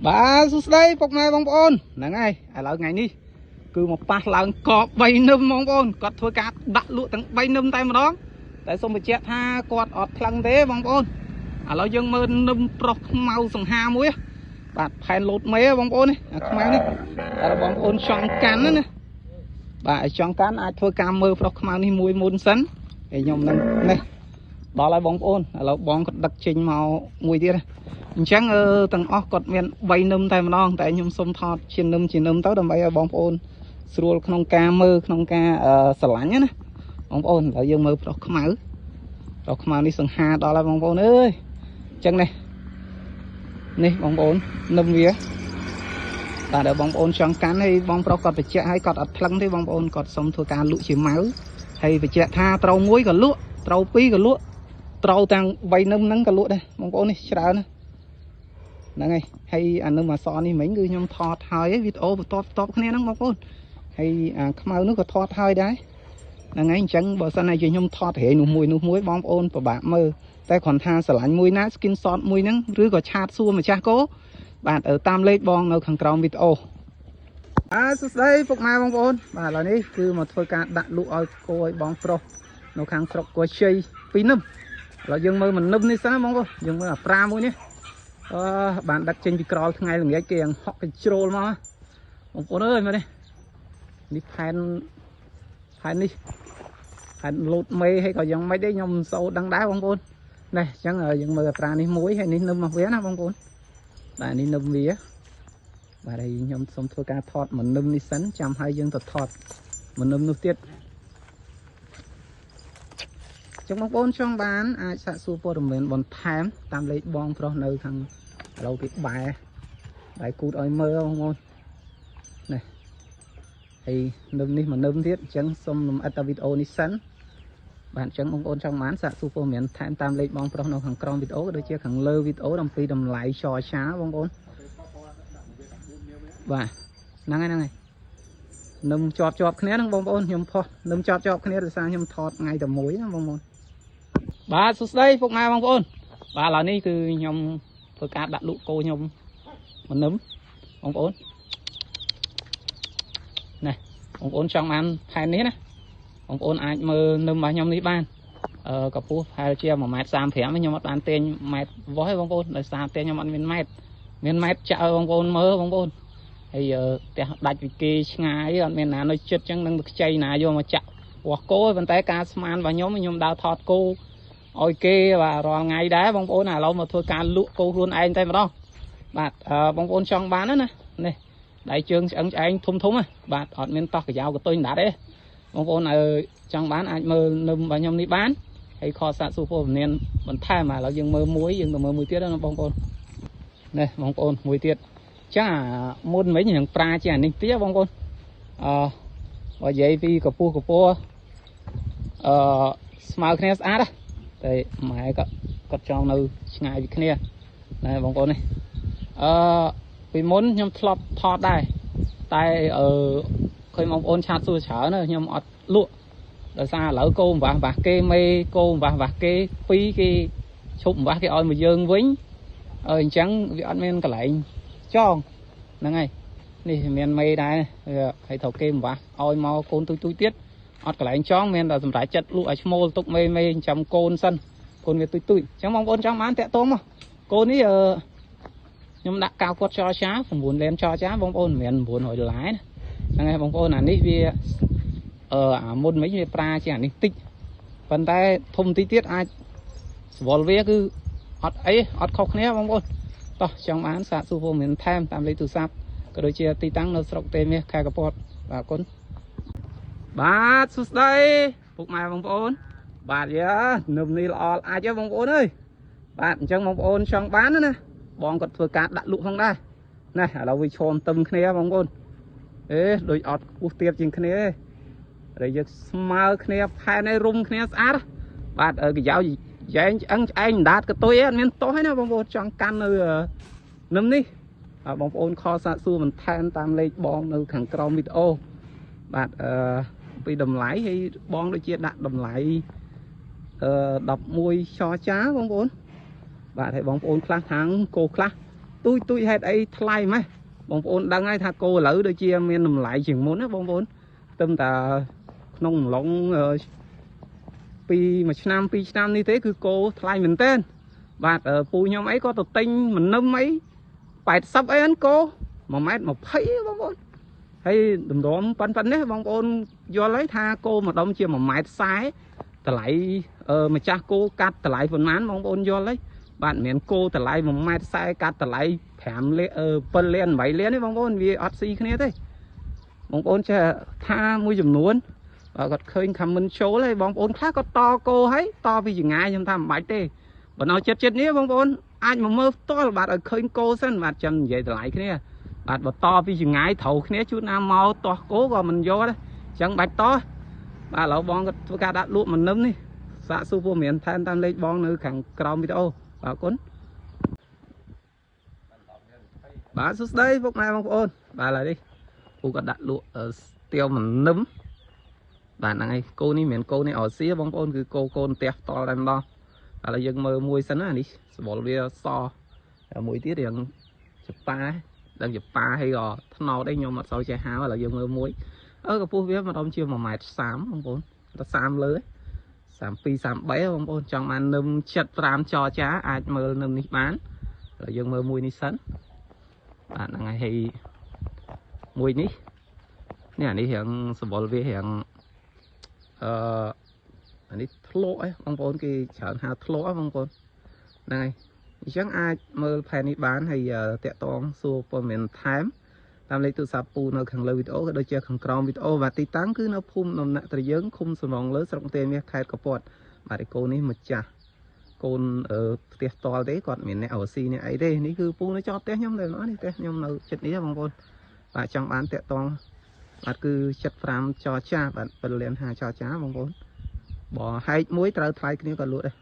បាទសួស្តីពុកម៉ែបងប្អូនហ្នឹងហើយឥឡូវថ្ងៃនេះគឺមកប៉ះឡើងក3នឹមបងប្អូនគាត់ធ្វើការដាក់លក់ទាំង3នឹមតែម្ដងតែសូមបញ្ជាក់ថាគាត់អត់ថ្លឹងទេបងប្អូនឥឡូវយើងមើលនឹមប្រុសខ្មៅសង្ហាមួយបាទផែនលោតមេបងប្អូននេះអាខ្មៅនេះតែបងប្អូនចង់កាន់ណាបាទឲ្យចង់កាន់អាចធ្វើការមើលប្រុសខ្មៅនេះមួយមុនសិនហើយខ្ញុំនឹងនេះដល់ហើយបងប្អូនឥឡូវបងគាត់ដឹកចេញមកមួយទៀតអញ្ចឹងទាំងអស់គាត់មាន3នឹមតែម្ដងតែខ្ញុំសុំថតជានឹមជានឹមទៅដើម្បីឲ្យបងប្អូនស្រួលក្នុងការមើលក្នុងការស្រឡាញ់ណាបងប្អូនឥឡូវយើងមើលប្រុសខ្មៅប្រុសខ្មៅនេះសង្ហាដល់ហើយបងប្អូនអើយអញ្ចឹងនេះនេះបងប្អូននឹមវាបាទដល់បងប្អូនចង់កាន់ហើយបងប្រុសគាត់បញ្ជាក់ឲ្យគាត់អត់ថ្លឹងទេបងប្អូនគាត់សុំធ្វើការលក់ជាម៉ៅហើយបញ្ជាក់ថាត្រូវមួយក៏លក់ត្រូវពីរក៏លក់ត្រូវទាំង3នឹមហ្នឹងក៏លក់ដែរបងប្អូននេះច្រើនណាហ្នឹងហើយហើយអានឹមអសនេះមិញគឺខ្ញុំថតហើយវីដេអូបន្ទាប់តបគ្នាហ្នឹងបងប្អូនហើយអាខ្មៅនោះក៏ថតហើយដែរហ្នឹងហើយអញ្ចឹងបើសិនជាខ្ញុំថតរែងនោះមួយនោះមួយបងប្អូនពិបាកមើលតែគ្រាន់ថាស្រឡាញ់មួយណា skin shot មួយហ្នឹងឬក៏ឆាតសួរម្ចាស់គោបាទតាមលេខបងនៅខាងក្រោមវីដេអូបាទសួស្តីពុកម៉ែបងប្អូនបាទឥឡូវនេះគឺមកធ្វើការដាក់លក់ឲ្យគោឲ្យបងប្រុសនៅខាងស្រុកកោជ័យពីរនឹមឥឡូវយើងមើលមួយនឹមនេះសិនណាបងប្អូនយើងមើលអាប្រាមួយនេះអឺបានដឹកចេញពីក្រោលថ្ងៃល្ងាចគេហក់កញ្ជ្រោលមកបងប្អូនអើយមើលនេះនេះផែនផែននេះផែនលោតមេហើយក៏យ៉ាងម៉េចទេខ្ញុំមិនសូវដឹងដែរបងប្អូននេះអញ្ចឹងយើងមើលអាប្រានេះមួយហើយនេះនឹមមកវាណាបងប្អូនបាទនេះនឹមវាបាទហើយខ្ញុំសូមធ្វើការថតមួយនឹមនេះសិនចាំហើយយើងទៅថតមួយនឹមនោះទៀតចឹងបងប្អូនចង់បានអាចសាកសួរព័ត៌មានបន្ថែមតាមលេខបងប្រុសនៅខាងឥឡូវគេបែបែគូតឲ្យមើលបងប្អូននេះហើយនឹមនេះមួយនឹមទៀតអញ្ចឹងសូមលំអិតតាវីដេអូនេះសិនបាទអញ្ចឹងបងប្អូនចង់បានសាកសួរព័ត៌មានថែមតាមលេខបងប្រុសនៅខាងក្រោមវីដេអូក៏ដូចជាខាងលើវីដេអូអំពីតម្លៃចរចាបងប្អូនបាទហ្នឹងហើយហ្នឹងហើយនឹមជាប់ជាប់គ្នាហ្នឹងបងប្អូនខ្ញុំផុសនឹមជាប់ជាប់គ្នាដោយសារខ្ញុំថតថ្ងៃតែមួយណាបងប្អូនបាទសួស្តីពុកម៉ែបងប្អូនបាទឥឡូវនេះគឺខ្ញុំធ្វើការដាក់លក់គោខ្ញុំមួយនឹមបងប្អូននេះបងប្អូនចង់បានផែននេះណាបងប្អូនអាចមើលនឹមរបស់ខ្ញុំនេះបានកម្ពស់ប្រហែលជា1.35ម៉ែត្រខ្ញុំអត់បានទាញម៉ែត្រវាស់ទេបងប្អូនដោយសារផ្ទះខ្ញុំអត់មានម៉ែត្រមានម៉ែត្រចាក់ឲ្យបងប្អូនមើលបងប្អូនហើយផ្ទះដាច់ពីគេឆ្ងាយអត់មានណានៅចិត្តចឹងនឹងខ្ចីណាយកមកចាក់វាស់គោប៉ុន្តែការស្មានរបស់ខ្ញុំខ្ញុំដើរថតគោឲ្យគេបាទរាល់ថ្ងៃដែរបងប្អូនឥឡូវមកធ្វើការលក់គោខ្លួនឯងតែម្ដងបាទបងប្អូនចង់បានណានេះដៃជើងឆ្អឹងឆ្អែងធំធំណាបាទអត់មានតោះកាយ៉ៅកតុយដាត់ទេបងប្អូនឲ្យចង់បានអាចមើលនឹមរបស់ខ្ញុំនេះបានហើយខសាកសួរព័ត៌មានបន្ថែមឥឡូវយើងមើលមួយយើងទៅមើលមួយទៀតណាបងប្អូននេះបងប្អូនមួយទៀតចាមុនមិញនឹងប្រាជាអានេះទៀតបងប្អូនអឺបើនិយាយពីកម្ពស់កម្ពស់អឺស្មើគ្នាស្អាតតែម៉ែក៏គាត់ចង់នៅឆ្ងាយពីគ្នាណែបងប្អូននេះអឺពីមុនខ្ញុំធ្លាប់ថតដែរតែអឺឃើញបងប្អូនឆាតសួរច្រើនខ្ញុំអត់លក់ដោយសារឥឡូវគោអំវាស់វាស់គេមេគោអំវាស់វាស់គេពីរគេឈប់អំវាស់គេឲ្យមកយើងវិញអញ្ចឹងវាអត់មានកន្លែងចងហ្នឹងហើយនេះមានមេដែរហើយត្រូវគេអំវាស់ឲ្យមកកូនទូចទូចទៀតអត់កន្លែងចងមានតែសម្រាប់ចិត្តលក់ឲ្យឈ្មោលទុកមេមេចាំកូនសិនកូនវាទូចទូចអញ្ចឹងបងប្អូនចង់បានតាក់ទងមកកូននេះខ្ញុំដាក់កៅគាត់ចរចា9លានចរចាបងប្អូនមិនមែន900ដុល្លារណាហ្នឹងហើយបងប្អូនអានេះវាអាមុនមិញវាប្រាជាអានេះតិចប៉ុន្តែធំតិចទៀតអាចស្វល់វាគឺអត់អីអត់ខុសគ្នាបងប្អូនតោះចង់បានសាកសួរព័ត៌មានថែមតាមលេខទូរស័ព្ទក៏ដូចជាទីតាំងនៅស្រុកទេមាសខេត្តកពតបាទអរគុណបាទសួស្តីពុកម៉ែបងប្អូនបាទយ៉ានឹមនេះល្អអាចហ៎បងប្អូនអើយបាទអញ្ចឹងបងប្អូនចង់បានណាបងគាត់ធ្វើការដាក់លក់ផងដែរណាឥឡូវវាឈមទឹមគ្នាបងប្អូនអេដូចអត់ខ្ពស់ទៀបជាងគ្នាទេហើយយើងស្មើគ្នាផែនឲ្យរុំគ្នាស្អាតបាទកាយ៉ៅយ៉ែងឆ្អឹងឆ្អែងដាតកតុយអត់មានតោះទេណាបងប្អូនចង់កាន់នៅនឹមនេះបងប្អូនខសាកសួរបន្ថែមតាមលេខបងនៅខាងក្រោមវីដេអូបាទពីតម្លៃហើយបងដូចជាដាក់តម្លៃ11ចរចាបងប្អូនបាទហើយបងប្អូនខ្លះខាងគោខ្លះ ទូចទូចហេតុអីថ្លៃម៉េះបងប្អូនដឹងហើយថាគោឥឡូវដូចជាមានតម្លៃជាងមុនណាបងប្អូនទឹមតែក្នុងអំឡុងពីមួយឆ្នាំពីរឆ្នាំនេះទេគឺគោថ្លៃមែនទែនបាទពូខ្ញុំអីក៏ទៅទិញមនឹមអី80អីហ្នឹងគោ1ម៉ែត្រ20បងប្អូនហើយតម្រាំប៉ុណ្ណេះបងប្អូនយល់ហើយថាគោមួយដុំជា1ម៉ែត្រ40តម្លៃម្ចាស់គោកាត់តម្លៃប៉ុន្មានបងប្អូនយល់ហើយបាទមិនមែនគោតម្លៃ1ម៉ែត្រ40កាត់តម្លៃ5លាន7លាន8លានទេបងប្អូនវាអត់ស៊ីគ្នាទេបងប្អូនចេះថាមួយចំនួនបាទគាត់ឃើញ comment ចូលហើយបងប្អូនខ្លះគាត់តគោហើយតពីចងាយខ្ញុំថាមិនបាច់ទេបើនៅចិត្តចិត្តនេះបងប្អូនអាចមកមើលផ្ទាល់បាទឲ្យឃើញគោសិនបាទចាំនិយាយតម្លៃគ្នាបាទបើតពីចងាយត្រូវគ្នាជួនណាមកទាស់គោក៏មិនយកដែរអញ្ចឹងបាច់តបាទឥឡូវបងគាត់ធ្វើការដាក់លក់មនឹមនេះសាកសួរព័ត៌មានថែមតាមលេខបងនៅខាងក្រោមវីដេអូបាទអរគុណបាទសួស្តីពុកម៉ែបងប្អូនបាទឥឡូវនេះពូគាត់ដាក់លក់ស្ទាវមនឹមបាទហ្នឹងហើយគោនេះមិនមែនគោនេះអសៀបងប្អូនគឺគោកូនផ្ទះផ្ទាល់តែម្ដងឥឡូវយើងមើលមួយសិនណានេះសបល់វាសមួយទៀតរៀងចប៉ាដឹងចប៉ាហើយក៏ថ្នោតអីខ្ញុំអត់សូវចេះហៅឥឡូវយើងមើលមួយកម្ពស់វាម្ដុំជា1ម៉ែត្រ30បងប្អូនដល់30លើ32 33បងប្អូនចង់បាននឹម75ចរចាអាចមើលនឹមនេះបានឥឡូវយើងមើលមួយនេះសិនបាទហ្នឹងហើយហើយមួយនេះនេះអានេះរៀងសបល់វារៀងអានេះធ្លក់ឯងបងប្អូនគេច្រើនហៅធ្លក់បងប្អូនហ្នឹងហើយអញ្ចឹងអាចមើលផែននេះបានហើយតាក់តងសួរព័ត៌មានថែមតាមលេខទូរស័ព្ទពូនៅខាងលើវីដេអូក៏ដូចជាខាងក្រោមវីដេអូបាទទីតាំងគឺនៅភូមិដំណាក់ត្រយើងឃុំសំរងលើស្រុកទេមាសខេត្តកពតបាទឯកូននេះម្ចាស់កូនផ្ទះតល់ទេគាត់មានអ្នកអូស៊ីអ្នកអីទេនេះគឺពូនៅចតផ្ទះខ្ញុំតែនេះផ្ទះខ្ញុំនៅចិត្តនេះបងប្អូនបាទចង់បានតាក់តងបាទគឺ75ចរចាបាទ7លាន5ចរចាបងប្អូនបើហែកមួយត្រូវថ្លៃគ្នាក៏លក់ដែរ